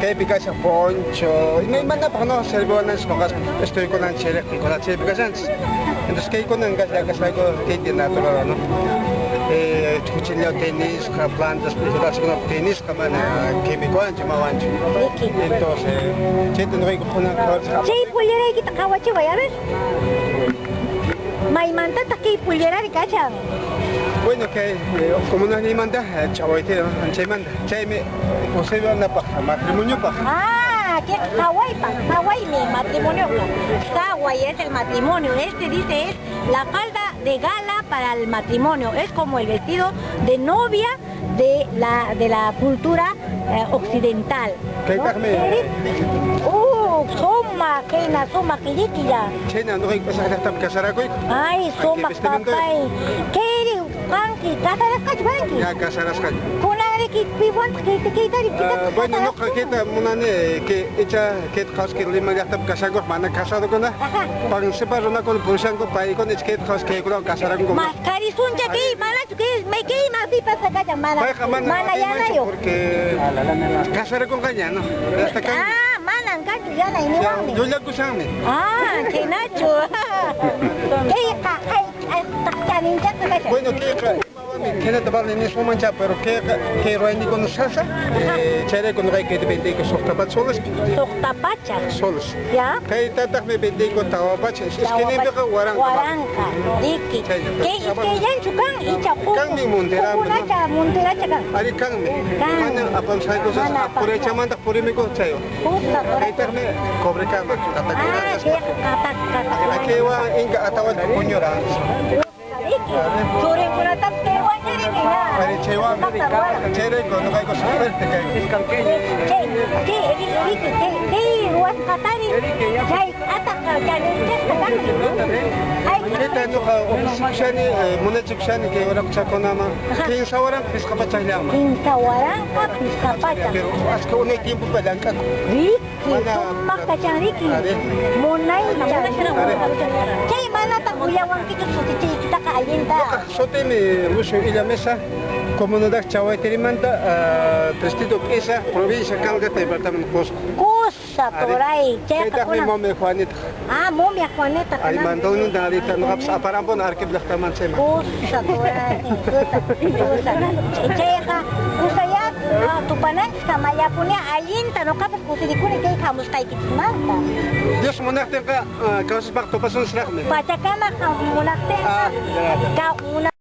Kaypi kashan poncho, imaymanapaq, no, serviwananchis noqaspa estoykunanchis chayriq chaypi kashanchis. Entonces kaykunan llank'asqayku kaypi natural, no? Cuchillo tenisqa, plantas vegetales tenisqa, mana químicowanchu, imawanchu. Entonces, chayta noqayku kunan. Chay polleraykita qhawachiway, a ver. Maymantataq kay pollerari kashan? Bueno, kay comunalnimanta, Chahuaytero, chaymanta. Chaymi posible matrimoniopaq. Ah, que Hawái, Hawái mi matrimonio. Hawái es el matrimonio. Este dice es la falda de gala para el matrimonio. Es como el vestido de novia de la cultura occidental. Kaytaqmi. Suma, kayna suma qillikilla. Chayna noqayku pasaq llaqtapi casarakuyku. Ay, sumaq papay. Kayri kanki, casarasqachu kanki? Ya casarasqachu. Kunanriki piwantaq kaytari? Bueno, noqa kayta munani que icha kayta qhawasqa Lima llaqtapi casakuq mana casadokuna. Pansipa runakuna purishanku paykuna icha kayta qhawasqa kaykunawan casarakunku. Masqarisuncha kay manachu kay may kay masipasqa kashan mana. Payqa mana mana yanayo. Porque casarakunqaña, no? Hasta kan. Ah, manan kanchu yanay niwanmi. Llullakushanmi. Ah, chaynachu. Kayqa chaninchasqa kashan. Bueno, kayqa imawanmi vale nismancha, pero kayqa kay ruwaynikuna sasa, chayrayku noqayku kayta vendiyku 600 soles. 600. Soles. Ya. Kaytataqmi vendiyku 400, iskayninpiqa 1000. 1000, riki. Kay iskayllanchu kan icha huk? Kanmi montera. Hukunacha monteracha kan? Ari kanmi. Kan. Mana apamusqayku Mana. puraychamantaq purimiku chaywan. Justa. Kaytaqmi cobre kama. Ah, kayqa kata kata. Kaywan Inka Atahualpa puñura. Riki. Churinkunatapas kaywancha riki ya. Ari chaywanmi. Chayrayku noqayku suerte kayku. Chay, chay, riki, kay kay ruwasqatari chay ataqa chaninchasqa kanmi. Ay, Chayta noqa ofrecekushani, munachikushani kay waraquchakunaman 3000 500llaman. 3500. Pero achka unay tiempopa llank'aku. Riki, sumaq kachan riki. Munaycha. Chay manataq willawankichu sutichaykitaqa allinta. Noqa sutimi Lucio Illa Mesa, comunidad Chahuaytirimanta, distrito P'isa, provincia Calca, departamento Cusco. Kusa turay, chayqa Kaytaqmi kunan. momia Juanita. Ah, momia Juanita. Ay, kanan. mandó arita noqapas aparampun Arequipa llaqtaman chayman. Kusa turay, kusa, kusa. Chayqa kusayá tupananchis kamallapuni allinta noqapas kusirikuni kay hamusqaykichismanta. Dios munaqtinqa kawsaspaqa tupasunchikmi. Pachakama munaqtinqa Ah, ka